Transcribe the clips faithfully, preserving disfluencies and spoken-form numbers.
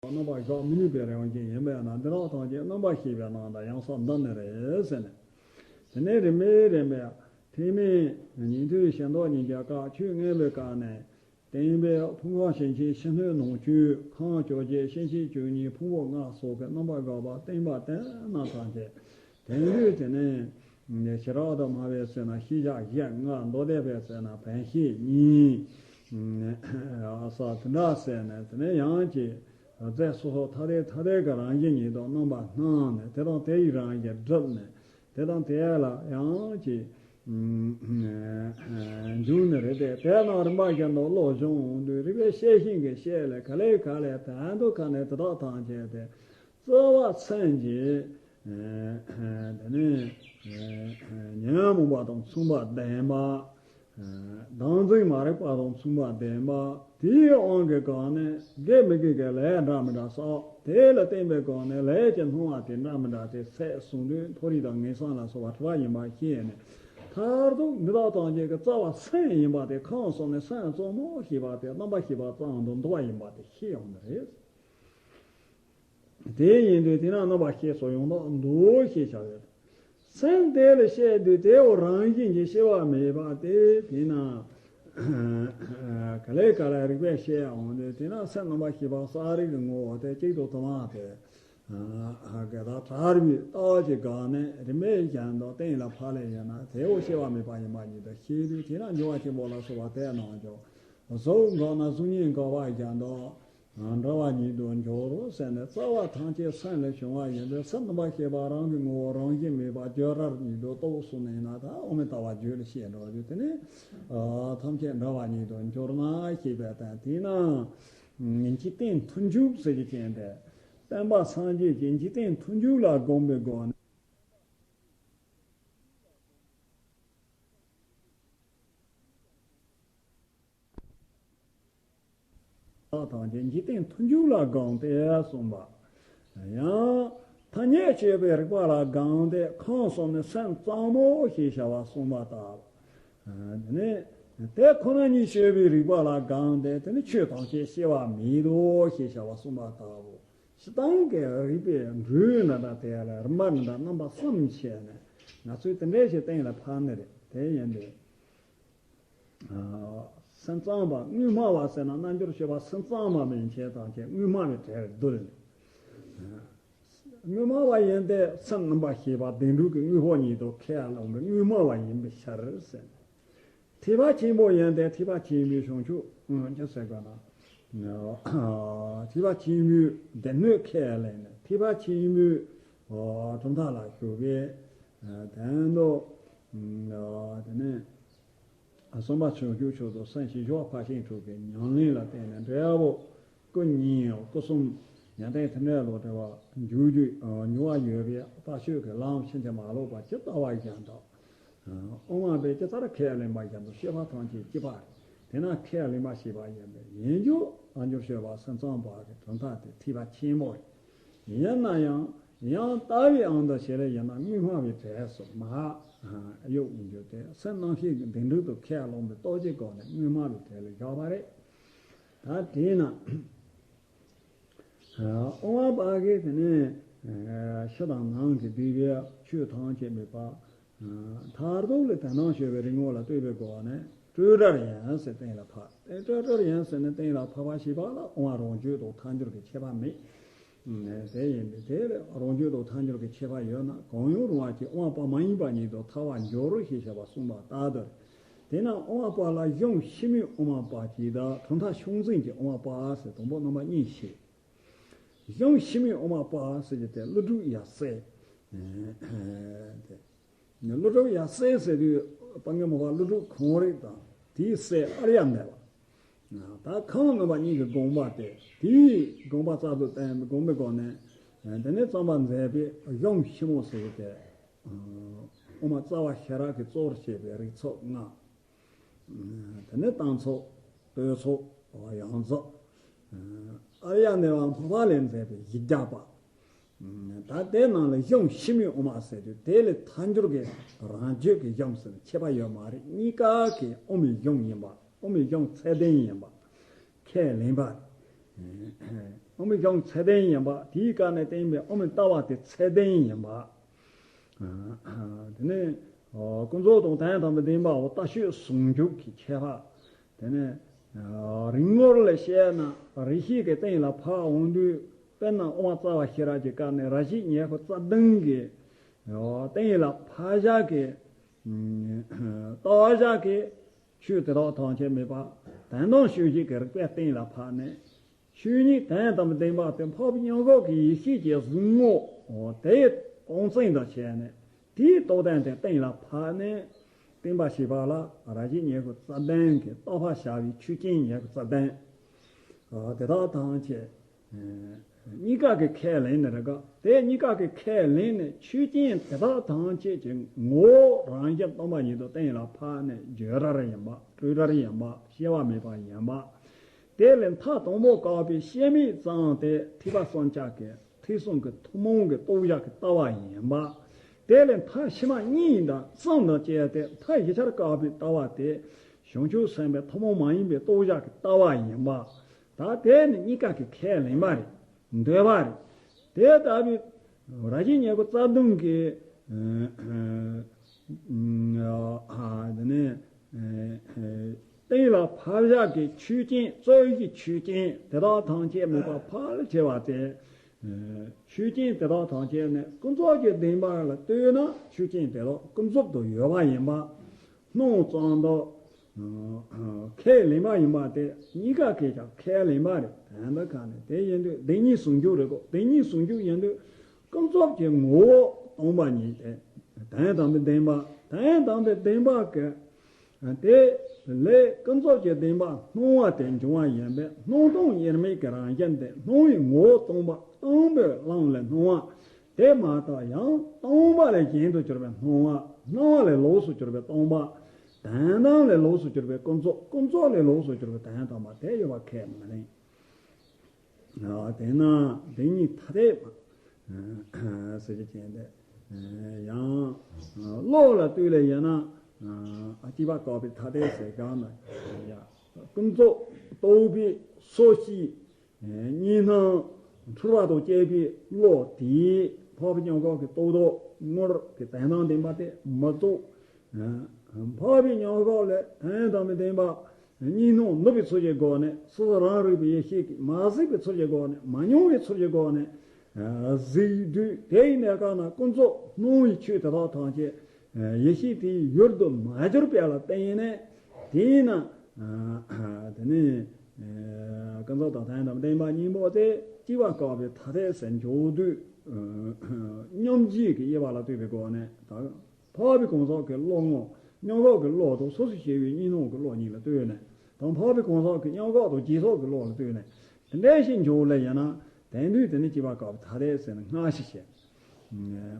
རྣམ་པར་གཞག་མི་ནུས་པའི་རང་བཞིན་ཡིན་པས་ན། འདི་དག་ཐམས་ཅད་རྣམ་པར་ཤེས་པའི་ནང་དུ་ཡང་ས་འདི་ནི་རེད་ཟེར་ནས། དེ་ནས་རིམ་པས་རིམ་པས་ཐེག་དམན་ཉན་ཐོས་ཞི་མདོ་གཉིས་ཀྱི་སྐབས། ཆོས་མངོན་པའི་སྐབས་ནས་བསྟན་པའི་ཕུང་ཁམས་ཞིང་ཆེན་ཕྱི་སྣོད་ནང་བཅུད་ཁམས་བཅོ་བརྒྱད་ཤེར་ཕྱིན་བཅུ་གཉིས་ཕུང་པོ་ལྔ་སོགས་ཀྱི་རྣམ་པར་དག་པ་བསྟན་པ་དེ་རྣམས་ཐམས་ཅད་དེང་དུས་དེ་ནས་ཞེ་དྲག་ཏུ་སྨྲ་བས་ཟེར་ན་ཤེས་བྱ་བཞི་ལྔ། མདོ་སྡེ་པས་ཟེར་ན་བན་ཤེས་གཉིས། ཨ་ས་དེ་འདྲ་ཟེར་ནས་དེ་ནས་ཡང་ཅིག་རྫས་སོ་སོ་ཐ་དད་ཐ་དད་ཀྱི་རང་བཞིན་ཉིད་དུ་རྣམ་པར་སྣང་ནས། དེ་དང་དེ་ཡི་རང་བཞིན་བསྒྲུབས་ནས། དེ་དང་དེ་ལ་ཡང་ཅིག་འབྱུང་ནི་རེད་དེ། དེ་རྣམས་རིམ་པ་བཞིན་དུ་བློ་སྦྱོང་དུས། རིག་པའི་ཤེས་བཞིན་གྱི་ཤེས་ལས་ག་ལེ་ག་ལེ་དོན་དུ་ཁ་ནས་དེ་དག་ཐམས་ཅད་དེ་རྩ་བ་མཚན་གྱི་དེ་ནས་ཉོན་མོངས་པ་དང་མཚུངས་པ་ལྡན་པ། བདག་འཛིན་མ་རིག་པ་དང་མཚུངས་པ་ལྡན་པ། དེའི་དབང་གིས་གང་ནས་དགེ་མི་དགེ་གི་ལས་འདྲ་མི་འདྲ་བསགས། དེ་ལ་བརྟེན་པའི་སྒོ་ནས་ལས་ཀྱི་སྣང་བ་དེ་འདྲ་མི་འདྲ་དེ་སད་སོང་དུས་མཐོ་རིས་དང་ངན་སོང་ལ་སོགས་པ་གྲུབ་པ་ཡིན་པ་ཤེས་ནས། མཐར་ཐུག་འདི་དག་ཐམས་ཅད་ཀྱི་རྩ་བ་སེམས་ཡིན་པ་དེ་ཁམས་གསུམ་ནས་སེམས་གཙང་མོ་ཞེས་པ་དེ་རྣམ་པར་ཤེས་པ་ཙམ་དུ་འདུ་བ་ཡིན་པ་དེ་ཤེས་ཡོང་ནི་རེད། དེ་ཡིན་དུས་དེ་ན་རྣམ་པར་ཤེས་སུ་ཡོངས་དག་འདུ་ཞེས་བྱ་བའི། སེམས་དེ་ལ་བཤད་དུས་དེའོ་རང་བཞིན་གྱིས་སྐྱེ་བ་མེད་པ་དེ། དེས་ན་ག་ལེ་ག་ལེ་རིགས་པས་བཤད་འོང་དུས། དེས་ན་སེམས་རྣམ་པར་ཤེས་པ་གསལ་རིག་གི་ངོ་བོ་དེ་གཅིག་ཏུ་དུ་མ་དེ་ག་ད་དྲག་རིག་པའི་རྟགས་ཀྱི་སྒང་ནས་རིམ་པས་གཞན་དུ་གཏན་ལ་ཕབ་ལེ་ཡིན་ན། དེའོ་སྐྱེ་བ་མེད་པ་ཡིན་པ་ཉིད་དུ་ཤེས་དུས། དེས་ན་འབྱུང་བ་ཆེན་པོ་ལ་སོགས་པ་དེ་རྣམས་ཀྱང་གཟུགས་འགགས་ན་གཟུགས་བརྙན་འགག་པ་བཞིན་དུ། འདྲ་བ་ཉིད་དུ་འགྱུར་རོ་ཟེར་ནས། རྩ་བ་ཐམས་ཅད་སེམས་ལས་བྱུང་བ་ཡིན་པས། སེམས་རྣམ་པར་ཤེས་པ་རང་གི་ངོ་བོ་རང་བཞིན་མེད་པ་བརྗོད་རར་ཉིད་དུ་རྟོགས་གསུངས་ནས་ན། ད་དབུ་མའི་ལྟ་བ་རྒྱུད་ལ་བཤད་འགྲོ་རྒྱུ་དེ་ནི། ཐམས་ཅད་འདྲ་བ་ཉིད་དུ་འགྱུར་ན་ཞེས་པའི་དོན། དེས་ན་འཇིག་རྟེན་མཐུན་འཇུག་ཟེར་གྱི་ཅན་དེ། བསྟན་པ་སངས་རྒྱས་ཀྱི་འཇིག་རྟེན་མཐུན་འཇུག་ལ་དགོངས་པའི་སྒོ་ནས། དག་དང་བཅས་འཇིག་རྟེན་མཐུན་འཇུག་ལ་དགོངས་ཏེ་གསུངས་པ། ཡང་ཐ་སྙད་དཔྱོད་པའི་རིག་པ་ལ་དགོངས་ཏེ་ཁམས་གསུམ་ནི་སེམས་གཙང་མོ་ཞེས་བྱ་བ་གསུངས་པ་ལྟ་བུ། དེ་ནས་དེ་ཁོ་ན་ཉིད་དཔྱོད་པའི་རིག་པ་ལ་དགོངས་ཏེ་དེ་ནི་ཆོས་ཐམས་ཅད་སྐྱེ་བ་མེད་དོ་ཞེས་བྱ་བ་གསུངས་པ་ལྟ་བུ། སྤྱིར་བཏང་གི་རིག་པའི་འགྲོས་འདྲ་འདྲ་དེ་ལ་རིམ་པ་འདྲ་འདྲ་རྣམ་པ་གསུམ་བྱས་ནས་ང་ཚོས་དེ་འདྲའི་ཞིག་གཏན་ལ་ཕབ་ནི་རེད། དེ་ཡིན་དུས། སེམས་གཙང་བ་དངོས་སྨྲ་བ་ཟེར་ན་རྣལ་འབྱོར་སྤྱོད་པ་སེམས་གཙང་བ་མན་ཆད་དང་བཅས་དངོས་སྨྲ་བའི་གྲས་ལ་འདུ་ལེ། དངོས་སྨྲ་བ་ཡིན་ཏེ་སེམས་རྣམ་པར་ཤེས་པ་བདེན་གྲུབ་ཀྱི་དངོས་པོ་ཉིད་དུ་ཁས་བླངས་པའི་དངོས་སྨྲ་བ་ཡིན་པའི་ཕྱིར་ཟེར། ཐེག་པ་ཆེན་པོ་ཡིན་ཏེ་ཐེག་པ་ཆེན་པོའི་བྱང་ཆུབ་ཅི་ཟེར་དགོས་ན། ཐེག་པ་ཆེན་པོའི་སྡེ་སྣོད་ཁས་ལེན་ནས་ཐེག་པ་ཆེན་པོའི་གྲུབ་མཐའ་ལ་ཞུགས་པའི་དོན་དུ། དེ་ནས། གསུམ་པ་བྱང་ཆུབ་མཆོག་ཏུ་སེམས་ཤིང་བཞི་པ་ཕར་ཕྱིན་དྲུག་གི་ཉམས་ལེན་ལ་བརྟེན་ནས་འབྲས་བུ་སྐུ་གཉིས་སྐུ་གསུམ་ཡོན་ཏན་ཐིམ་ལས་ལོག་འབྲེལ་བ་འཇུག་རྒྱུ་མྱུར་བ་ཡོད་པའི་ལྟ་སྤྱོད་ཀྱི་ལམ་ཕྱིན་ཅི་མ་ལོག་པ་ཇི་ལྟ་བ་བཞིན་དུ། དབུ་མ་པས་ཇི་ལྟར་ཁས་ལེན་པ་བཞིན་དུ་སྤྱོད་པ་ཐམས་ཅད་གཅིག་པ་རེད། དེས་ན་ཁས་ལེན་པ་ཞེས་པ་ཡིན་པས་ཡིན་རྒྱུ་རྣལ་འབྱོར་སྤྱོད་པ་སེམས་ཙམ་པ་གི་གྲུབ་མཐའ་དེ་ཐེག་པ་ཆེན་པོ་རེད། ཡིན་ན་ཡང་ཡང་ལྟ་བའི་ཨང་དུ་བྱས་ལ་ཡིན་ན་དངོས་སྨྲ་བའི་གྲས་སུ་མ་གཡུག་ཡིན་རྒྱུ་དེ་སེམས་རྣམ་ཤེས་ཀྱི་བདེན་གྲུབ་ཏུ་ཁས་བླངས་པའི་རྟོགས་བརྗོད་སྒོ་ནས་དངོས་སྨྲ་བའི་གྲས་ལ་བཞག་པ་རེད། ད་དེས་ན། དབུ་མ་པ་གིས་དེ་ནས་ཕྱི་དང་ནང་གི་སྡིག་པའི་ཆོས་ཐམས་ཅད་མེད་པ། མཐར་ཐུག་ལ་དོན་དམ་དཔྱོད་པའི་རིག་ངོ་ལ་ལྟོས་པའི་སྒོ་ནས་སྤྲོས་བྲལ་ཡིན་ཟེར་གཏན་ལ་ཕབ། དེ་སྤྲོས་བྲལ་ཡིན་ཟེར་ནས་གཏན་ལ་ཕབ་པ་ཞེས་པ་ལ་དབུ་མ་རང་རྒྱུད་དང་ཐལ་འགྱུར་གྱི་ཁྱད་པར་མེད། དེ་ཡིན་པས་དེ་ལ་རང་རྒྱུད་དང་ཐལ་འགྱུར་གྱི་ཁྱད་པར་ཡོད་ན་གང་ཡང་རུང་བ་ཅིག་དབུ་མ་པ་མ་ཡིན་པ་ཉིད་དུ་ཐལ་བར་འགྱུར་རོ་ཞེས་བྱ་བ་གསུངས་པ་ལྟར་དུ། དེས་ན་དབུ་མ་པ་ལ་གཞུང་ཕྱི་མའི་དབུ་མ་པ་ཅིག་དང་གྲུབ་མཐའ་ཕྱོགས་འཛིན་གྱི་དབུ་མ་པ་ཟེར་དང་པོ་རྣམ་པ་གཉིས་ཤེས། གཞུང་ཕྱི་མའི་དབུ་མ་པ་ཟེར་གྱི་དེ་ཀླུ་སྒྲུབ་ཡབ་སྲས། དེ་ཀླུ་སྒྲུབ་ཡབ་སྲས་ཟེར་དུས་དཔལ་མགོན་མ་པ་ཀླུ་སྒྲུབ་གང་རིགས་དང་དེའི་སྲས་ཨརྱ་དེ་བ། ད་ཁམས་རྣམ་པ་གཉིས་ཀྱི་དགོངས་པ་སྟེ། དེའི་དགོངས་པ་རྩ་བཏོན་པའི་དགོངས་པའི་སྒོ་ནས། དེ་ནས་བརྩམས་པ་མཛད་པའི་གཞུང་ཕྱི་མ་ཟེར་གྱི་དེ། དབུ་མ་རྩ་བ་ཤེས་རབ་ཀྱིས་གཙོ་བོར་བྱས་པའི་རིགས་ཚོགས་ལྔ། དེ་ནས་གཏན་ཚོགས། སྤོས་ཚོགས། ཡོངས་རྫོགས། ཨརྱ་དེ་བ་འཕགས་པ་ལས་མཛད་པའི་བཞི་བརྒྱ་པ། ད་དེའི་ནང་ལ་གཞུང་ཕྱི་མའི་དབུ་མ་ཟེར་དུས་དེ་ལས་ཐལ་འགྱུར་གྱི་རང་རྒྱུད་ཀྱི་གཞུང་ཟེར་ནས་ཁྱད་པར་ཡོད་མ་རེད། གཉིས་ཀ་གི་དབུ་མའི་གཞུང་ཡིན་པ། དབུ་མའི་གཞུང་ཚད་ལྡན་ཡིན་པ། ཁས་ལེན་པ། དབུ་མའི་ཞིང་ཚད་ལྡན་ཡིན་པ། དེའི་སྐབས་ནས་བསྟན་པའི་དབུ་མའི་ལྟ་བ་དེ་ཚད་ལྡན་ཡིན་པ། དེ་ནས་ཀུན་རྫོབ་དང་དོན་དམ་པའི་བདེན་པའོ་ལྟ་སྤྱོད་ཟུང་འཇུག་གི་ཁྱད་པར། དེ་ནས་རིག་ངོར་ལ་བཤད་ན་རིགས་ཤེས་ཀྱིས་གཏན་ལ་ཕབ་འོང་དུས། དཔེར་ན་དབུ་མ་རྩ་བ་ཤེས་རབ་ཀྱི་སྐབས་ནས་རབ་བྱེད་ཉེར་དགུ་རྩ་བདུན་གྱི་གཏན་ལ་ཕབ་བཞག་གི་ལྟ་བ་བཞག་གི་ཆོས་དེ་དག་ཐམས་ཅད་མེད་པ། དོན་དམ་དཔྱོད་བྱེད་ཀྱི་རིགས་པས་གཏན་ལ་ཕབ་ནས། ཆོས་ཉིད་དོན་དམ་བདེན་པ་དེ་འཕགས་པའི་མྱང་འདས་ཀྱི་ཡེ་ཤེས་ཀྱི་གཟུགས་ངོ་དེའི་རྟོགས་ཚུལ་དུ་བྱས་ནས། དེའི་རྟོགས་དོན་དེ་གཏན་ལ་ཕབ་ནས། བསྟན་པ་ཞེས་པ་ལ་རབ་བྱེད་ཉེར་དགུ་རྩ་བདུན་གྱི་རྟོགས་པ་བྱ་བའི་ཆོས་ཅན་ཉེར་དགུ་རྩ་བདུན། དེ་དག་ཐམས་ཅད་གཉིས་ཀ་གི་ཁས་ལེན་ནི་རེད་ག། དེ་གཉིས་ཀ་གི་ཁས་ལེན་ནས་ཆོས་ཅན་དེ་དག་ཐམས་ཅད་ཀྱི་ངོ་བོ་རང་བཞིན་སྟོང་པ་ཉིད་དུ་གཏན་ལ་ཕབ་ནས། བརྗོད་རར་ཡིན་པ། སྤྲོས་རར་ཡིན་པ། སྐྱེ་བ་མེད་པ་ཡིན་པ། དེ་ལས་མཐའ་དང་པོ་བཀག་པའི་སྐྱེ་མེད་ཙམ་དེ་ཐེག་པ་གསུམ་ཆར་གྱི་ཐེག་གསུམ་གྱི་ཐུན་མོང་གི་རྟོགས་བྱ་གི་ལྟ་བ་ཡིན་པ། དེ་ལས་མཐའ་ཕྱི་མ་གཉིས་དང་གསུམ་དང་བཅས་ཏེ་མཐའ་བཞི་ཆར་བཀག་པའི་ལྟ་བ་དེ་བྱང་ཆུབ་སེམས་དཔའི་ཐུན་མོང་མ་ཡིན་པའི་རྟོགས་བྱ་གི་ལྟ་བ་ཡིན་པ། ད་དེ་ནི་གཉིས་ཀ་གི་ཁས་ལེན་པ་རེད། འདོད་པ་རེད། དེ་ལྟ་བུའི་རབ་བྱེད་ཉེར་དགུ་རྩ་བདུན་གྱི་དེ་ནས་གཏན་ལ་ཕབ་བཞག་གི་ཆོས་ཅན། རྩོད་གཞི་ཆོས་ཅན་དེ་དག་ཐམས་ཅད་མེད་པར་ཕལ་ཆེ་བ་དེ། ཆོས་ཅན་དེ་དག་ཐམས་ཅད་ནི་ཀུན་རྫོབ་ཀྱི་བདེན་པ་ལ་ལྟོས་ན་ཆོས་ཅན་དེ་དག་ཀུན་རྫོབ་ཏུ་ཡོད་པ་ཡིན་པ། སྣང་ཙམ་དུ་ཁས་ལེན་པ་ཡིན་པ་དེ་གཉིས་ཀ་གིས་ཀྱང་ཁས་ལེན་པ་རེད། དོན་དུ་ག་ནས་དེ་ཡིན་དུས་བདེན་གཉིས་ཟུང་འཇུག་རེད་གོ། བདེན་གཉིས་ཟུང་འཇུག་ཡིན་དུས་ཀུན་རྫོབ་ཀྱི་ངོ་བོ་སྟོང་པ་ཉིད་དེ། དོན་དམ་པའི་བདེན་པ། དོན་དམ་པའི་བདེན་པ་གི་དེ་ལས་ཀུན་རྫོབ་ཀྱི་བདེན་པ་སྣང་བ་དེ་འབྱུང་བ་ཡིན་པས། སྣང་སྟོང་དབྱེར་མེད་ཀྱི་རང་བཞིན་དེ་སྣང་བའི་ངོ་བོ་སྟོང་པ། སྟོང་པའི་ལམ་ལས་སྣང་བ། དེ་མ་གཏོགས་ཡང་སྟོང་པ་ལས་གཞན་དུ་གྱུར་པའི་སྣང་བ། སྣང་བ་ལས་ལོགས་སུ་གྱུར་པའི་སྟོང་པ། དོན་དམ་ལས་ལོགས་སུ་གྱུར་པའི་ཀུན་རྫོབ། ཀུན་རྫོབ་ལས་ལོགས་སུ་གྱུར་པའི་དོན་དམ་པ་དེ་ཡོད་པ་ཁས་མི་ལེན། དེས་ན་བདེན་གཉིས་ཐ་དད་པ་ཟེར་རྒྱུ་ཅན་དེ། ཡང་བློ་ལ་ལྟོས་ལེ་ཡིན་ན། སྐྱེས་པ་བཀག་པའི་ཐ་དད་ཟེར་གང་ན། ཀུན་རྫོབ་རྟོགས་པའི་སོ་སྐྱེ། གཉིས་སྣང་འཁྲུལ་པ་དང་བཅས་པའི་བློ་དེས་འཕགས་པའི་མྱང་འདས་ཀྱི་རྟོགས་ལྡོག་དངོས་ཀྱི་དོན་དམ་བདེན་པ་དེ་མི་རྟོགས། འཕགས་པའི་མྱང་འདས་ལས་དོན་དམ་པའི་བདེན་པ་གཉིས་སྣང་ནུབ་པའི་ཚུལ་གྱི་སྒོ་ནས། སོ་སོ་རང་རིག་པའི་ཡེ་ཤེས་ཀྱིས་མ་གཟིགས་པའི་ཚུལ་གྱི་སྒོ་ནས། མ་མྱོང་བའི་ཚུལ་གྱི་སྒོ་ནས་གཟིགས་དུས། དེ་ཡི་གནས་སྐབས་ན་ཀུན་རྫོབ་སྣང་བའི་ཆོས་དེ་དག་ཐམས་ཅད་ཡེ་ཤེས་དེའི་ཡུལ་དུ་མ་གྱུར་པ་ལ་བརྟེན་ནས། དེས་ན་དེ་ནི་ཀུན་རྫོབ་དང་དོན་དམ་བདེན་པ་གཉིས་པོ་དེ་སྐྱེས་པ་བཀག་པའི་ཐ་དད་ཟེར་འཇོག་དུས། སྙོམས་འཇུག་གི་དབྱེ་བ་ལ་ལྟོས་པའི་སྒོ་ནས། ད་འཕགས་པའི་གང་ཟག་གི་བློ་ངོ་། མྱང་འདས་ཀྱི་བློ་དང་སོ་སོ་སྐྱེ་བོའི་གཉིས་སྣང་གི་བློ་གཉིས་ལ་ལྟོས་ནས། དང་འཕགས་པའི་གང་ཟག་གི་མྱང་འདས་དང་རྗེས་ཐོབ་ཀྱི་བློ་ལ་ལྟོས་ནས། དེ་འདྲ་ཞིག་འཇོག་ལེ་ཡིན་ན། དེང་དུས་དེ་ནི་སྐྱེས་པ་བཀག་པའི་ཐ་དད་ཟེར་ནས་སྔ་ཕྱི་བཤད།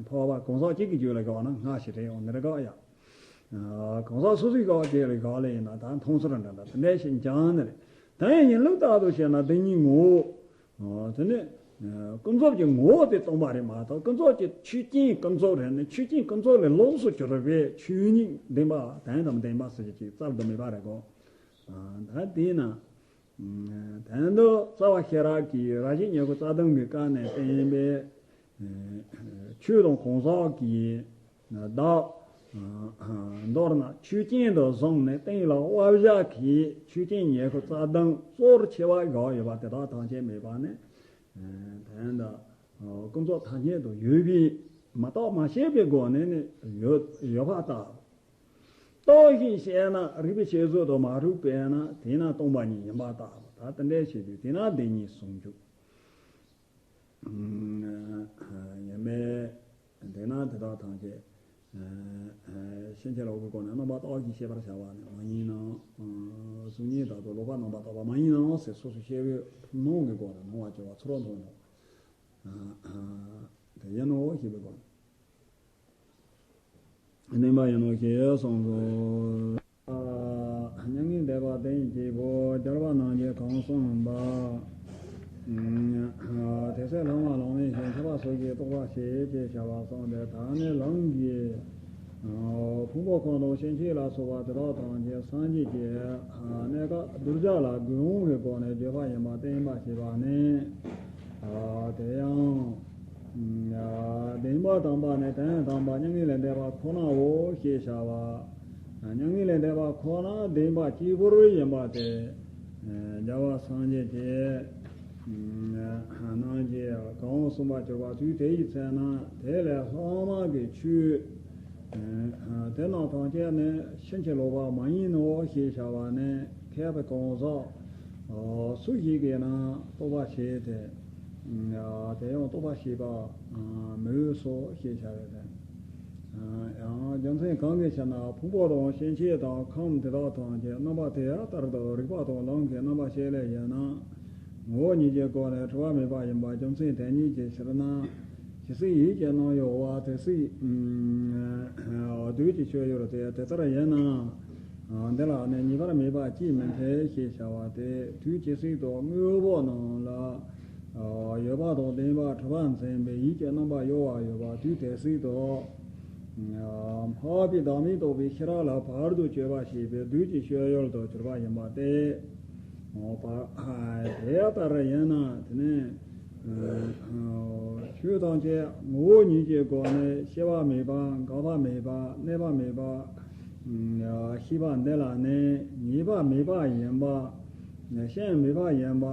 འཕགས་པ་གང་ཟག་གཅིག་གི་རྒྱུད་ལ་བཀག་ན་སྔ་ཕྱི་རེད། འོ་འདིར་བཀག་ཡ། གང་ཟག་སོ་སོའི་བཀག་དེ་ལ་བཀག་ལེ་ཡིན་ན། ད་མཐོང་ཚུལ་འདྲ་འདྲ་དེ་འདྲ་ཞིག་འཇོག་ནི་རེད། དེ་ཡིན་ལུགས་ལྟར་དུ་བཤད་ན་བདེན་གཉིས་ངོ་བོ། དེ་ནི་ཀུན་རྫོབ་ཀྱི་ངོ་བོ་དེ་སྟོང་པ་རེད་མ་གཏོགས། ཀུན་རྫོབ་ཀྱི་ཆོས་ཅན་ཀུན་རྫོབ་རེད་ནི། ཆོས་ཅན་ཀུན་རྫོབ་ལས་ལོགས་སུ་གྱུར་པའི་ཆོས་ཉིད་བདེན་པ། དོན་དམ་བདེན་པ་ཟེར་རྒྱུ་ཅིག་རྩལ་དུ་མེད་པ་རེད་གོ། ད་དེས་ན། དོན་དུ་རྩ་བ་ཤེས་རབ་ཀྱི་རབ་བྱེད་ཉེར་དགུ་རྩ་བདུན་གྱི་སྐབས་ནས་བསྟན་པའི་ཆོས་དང་གང་ཟག་གི་བདག་མདོར་ན་ཆོས་ཅན་དུ་བཟུང་ནས་གཏན་ལ་དབབ་བཞག་གི་ཆོས་ཅན་ཉེར་དགུ་རྩ་བདུན་གཙོ་བོར་ཆེ་བ་བཞག་ཡོད་པ་དེ་དག་ཐམས་ཅད་མེད་པ་ནི། དོན་དུ་ཀུན་རྫོབ་ཐམས་ཅད་དུ་ཡོད་པའི་མ་རྟོགས་མ་ཤེས་པའི་སྒོ་ནས་ནི་ཡོད་ཡོད་པ་ལྟ། རྟོགས་ཤིང་དཔྱད་ན་རིགས་པས་དཔྱད་བཟོད་དུ་མ་རུང་བས་ན། དེས་ན་སྟོང་པ་ཉིད་ཡིན་པ་ལྟ་བུ། ད་དེ་འདྲ་བྱེད་དུས་དེས་ན་བདེན་གཉིས་ཟུང་འཇུག་ཡིན་པས། དེས་ན་དེ་དག་ཐམས་ཅད་ཕྱིན་ཅི་ལོག་གི་སྒོ་ནས་རྣམ་པར་རྟོག་གིས་ཤེས་པར་བྱ་བ་ནི་མ་ཡིན་ནོ། གཟུགས་བརྙན་དག་ཏུ་ལོག་པར་རྣམ་པར་རྟོག་པ་མ་ཡིན་ནོ་ཟེར་སོ་སོའི་ཤེས་པའི་ཐུན་མོང་གི་སྒོ་ནས་སྣང་བ་སྐྱེ་བ་ཚུ་རོ་མཐོང་ནོ། དེ་ཡིན་ནོ་ཞེས་པའི་སྒོ་ནས། བདེན་པ་ཡིན་ནོ་ཞེས་གསུངས་སོ། མྱ་ངན་འདས་པ་དེ་ཡི་སྐྱེས་བུ་སྦྱར་བ་རྣམས་ཀྱིས་གང་གསུངས་པ། དེ་ཚེ་ལྷག་མ་ལམ་མེད་ཞིང་། ཐེག་པ་སོ་སྐྱེའི་རྟོགས་པ་ཆེ། ཅེས་བྱ་བ་གསུངས་ཏེ། ད་ནི་ལམ་གྱི་ཕུང་པོ་ཁམས་དང་སྐྱེ་མཆེད་ལ་སོགས་པ་དེ་དག་ཐམས་ཅད་སངས་རྒྱས་ཀྱི་གནས་སྐབས་གདུལ་བྱ་ལ་དགོས་འོང་གི་སྒོ་ནས་བརྗོད་པ་ཡིན་པར་བསྟན་པ་ཞེས་པ་ནི། བ་དམ་པ་ནི་དོན་དམ་པ་མྱ་ངན་ལས་འདས་པ་ཁོ་ནའོ་ཞེས་བྱ་བ། མྱ་ངན་ལས་འདས་པ་ཁོ་ན་བདེན་པ་གཅིག་པུར་ཡིན་པ་སྟེ། རྒྱལ་བ་སངས་རྒྱས་ཀྱིས་གནང་གི་གང་གསུངས་པ་གྱུར་པ་དུས་དེ་ཡི་ཚེ་ན་དེ་ལས་ལྷག་མ་གི་ཆོས། དེ་རྣམས་ཐམས་ཅད་ནི་ཕྱིན་ཅི་ལོག་པ་མ་ཡིན་ནོ་ཞེས་བྱ་བ་ནི་མཁས་པ་གང་ཟག་སུ་ཞིག་གིས་ན་རྟོགས་པ་བྱས་ཏེ། དེ་ཡང་རྟོགས་པ་བྱས་པ་མོས་སོ་ཞེས་བྱ་བའི་དོན། ཡང་རྒྱུ་མཚན་གང་གིས་ཤེ་ན་ཕུང་པོ་དང་སྐྱེ་མཆེད་དང་ཁམས་དེ་དག་ཐམས་ཅད་རྣམ་པ་དེ་ལྟར་དུ་རིག་པ་དང་ལམ་གྱི་རྣམ་པ་ཤེས་ལས་ཡིན་ན། ངོ་བོ་ཉིད་ཀྱི་སྒོ་ནས་གྲུབ་པ་མེད་པ་ཡིན་པ་རྒྱུ་མཚན་དེ་ཉིད་ཀྱི་ཕྱིར་ན། ཇི་སྲིད་ཡིད་ཀྱི་རྣམ་གཡོ་བ་དེ་སྲིད་བདུད་ཀྱི་སྤྱོད་ཡུལ་ཏེ། དེ་ལྟར་ཡིན་ན་འདི་ལ་ནི་ངེས་པར་མེད་པ་ཅིས་མི་འཐད་ཞེས་བྱ་བ་སྟེ། དུས་ཇི་སྲིད་དུ་དངོས་པོ་རྣམས་ལ་ཡོད་པ་དང་ལྡན་པ་གྲུབ་པ་མཚོན་པའི་ཡིད་ཀྱི་རྣམ་པ་གཡོ་བ་ཡོད་པ་དུས་དེ་སྲིད་དུ། འཕགས་པའི་བདག་མེད་རྟོགས་པའི་ཤེས་རབ་ལ་བར་དུ་གཅོད་པ་བྱེད་པའི་བདུད་ཀྱི་སྤྱོད་ཡུལ་དུ་གྱུར་པ་ཡིན་པ་སྟེ། འོ་པ། དེ་ལྟར་ཡིན་ན་དེ་ནི། ཆོས་ཐམས་ཅད་ངོ་བོ་ཉིད་ཀྱི་སྒོ་ནས་སྐྱེ་བ་མེད་པ། འགག་པ་མེད་པ། གནས་པ་མེད་པ། ཤེས་པ་འདི་ལ་ནི་ངེས་པ་མེད་པ་ཡིན་པ། ཤིན་མེད་པ་ཡིན་པ།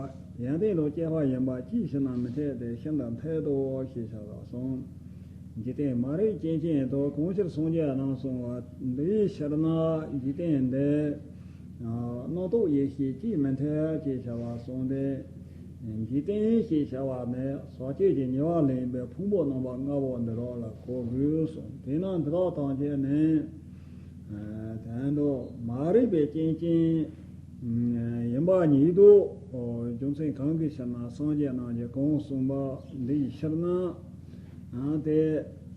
ཡོན་ཏན་དང་བཅས་པ་ཡིན་པ་ཅིའི་ཕྱིར་ན་མི་འཐད་དེ། ཤིན་ཏུ་འཐད་དོ་ཞེས་བྱ་བ་གསུངས། འཇིག་རྟེན་མ་རིག་རྐྱེན་ཅན་དུ་གང་ཕྱིར་སངས་རྒྱས་རྣམས་གསུངས་པ་འདིའི་ཕྱིར་ན་འཇིག་རྟེན་འདི་རྣམ་རྟོག་ཡེ་ཤེས་ཀྱིས་མི་འཐད་ཅེས་བྱ་བ་གསུངས་ཏེ། འཇིག་རྟེན་ཞེས་བྱ་བ་ནི་ཟག་བཅས་ཀྱི་ཉེ་བར་ལེན་པའི་ཕུང་པོ་རྣམ་པ་ལྔ་པོ་འདི་དག་ལ་གོ་དགོས་གསུངས། དེས་ན་འདི་དག་ཐམས་ཅད་ནི། དོན་དུ་མ་རིག་པའི་རྐྱེན་ཅན་ཡིན་པ་ཉིད་དོ། རྒྱུ་མཚན་གང་གི་ཕྱིར་ན་སངས་རྒྱས་རྣམས་ཀྱིས་གང་གསུངས་པ་འདིའི་ཕྱིར་ན། དེ་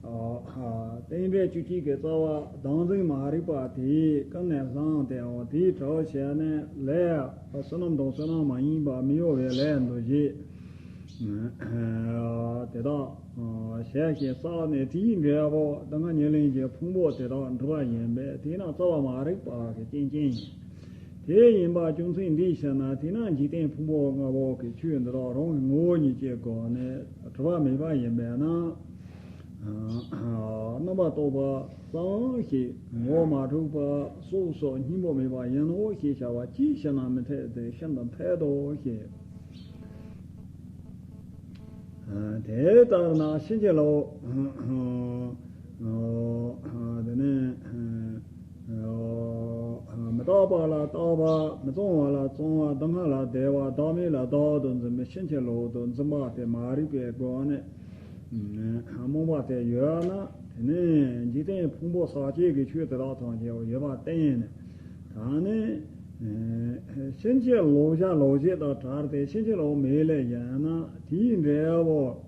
རྟེན་འབྲེལ་བཅུ་གཅིག་གི་རྩ་བ་བདག་འཛིན་མ་རིག་པ་དེས་ཀུན་ནས་བསླངས་ཏེའང་དེའི་གྲོགས་བྱས་ནས་ལས་བསོད་ནམས་དང་བསོད་ནམས་མ་ཡིན་པ་མི་གཡོ་བའི་ལས་འདུ་བྱེད། དེ་དག་བྱས་ཤིང་བསགས་ནས་དེའི་འབྲས་བུ་སྡུག་བསྔལ་ཉེར་ལེན་གྱི་ཕུང་པོ་དེ་དག་འགྲུབ་པ་ཡིན་པས། དེས་ན་རྩ་བ་མ་རིག་པ་གི་རྐྱེན་ཅན་ཡིན། དེ་ཡིན་པ་རྒྱུ་མཚན་འདིའི་ཕྱིར་ན། དེས་ན་འཇིག་རྟེན་ཕུང་པོ་ལྔ་པོ་གི་ཆོས་འདི་དག་རང་གི་ངོ་བོ་ཉིད་ཀྱི་སྒོ་ནས་གྲུབ་པ་མེད་པ་ཡིན་པས་ན། རྣམ་པར་རྟོག་པ་ཙམ་ཞིག་ངོ་བོ་མ་གྲུབ་པ་སོ་སོ་སྙིང་པོ་མེད་པ་ཡིན་ནོ་ཞེས་བྱ་བ་ཅིའི་ཕྱིར་ན་མི་འཐད་དེ། ཤིན་ཏུ་འཐད་དོ་ཞེས། དེ་ལྟར་ན་ཕྱིན་ཅི་ལོག་དེ་ནས་མི་རྟག་པ་ལ་རྟག་པ། མི་གཙང་བ་ལ་གཙང་བ། སྡུག་བསྔལ་ལ་བདེ་བ། བདག་མེད་ལ་བདག་ཏུ་འཛིན་པའི་ཕྱིན་ཅི་ལོག་ཏུ་འཛིན་པ་དེ་མ་རིག་པའི་སྒོ་ནས་རྨོངས་པ་དེ་ཡོད་ན། དེ་ནས་འཇིག་རྟེན་ཕུང་པོ་ཟག་བཅས་ཀྱི་ཆོས་དེ་དག་ཐམས་ཅད་ཡོད་པར་བརྟེན་ནས། ད་ནི་ཕྱིན་ཅི་ལོག་བྱ་ལོག་བྱེད་དང་བྲལ་ཏེ་ཕྱིན་ཅི་ལོག་མེད་ལས་ཡིན་ན། དེའི་འབྲས་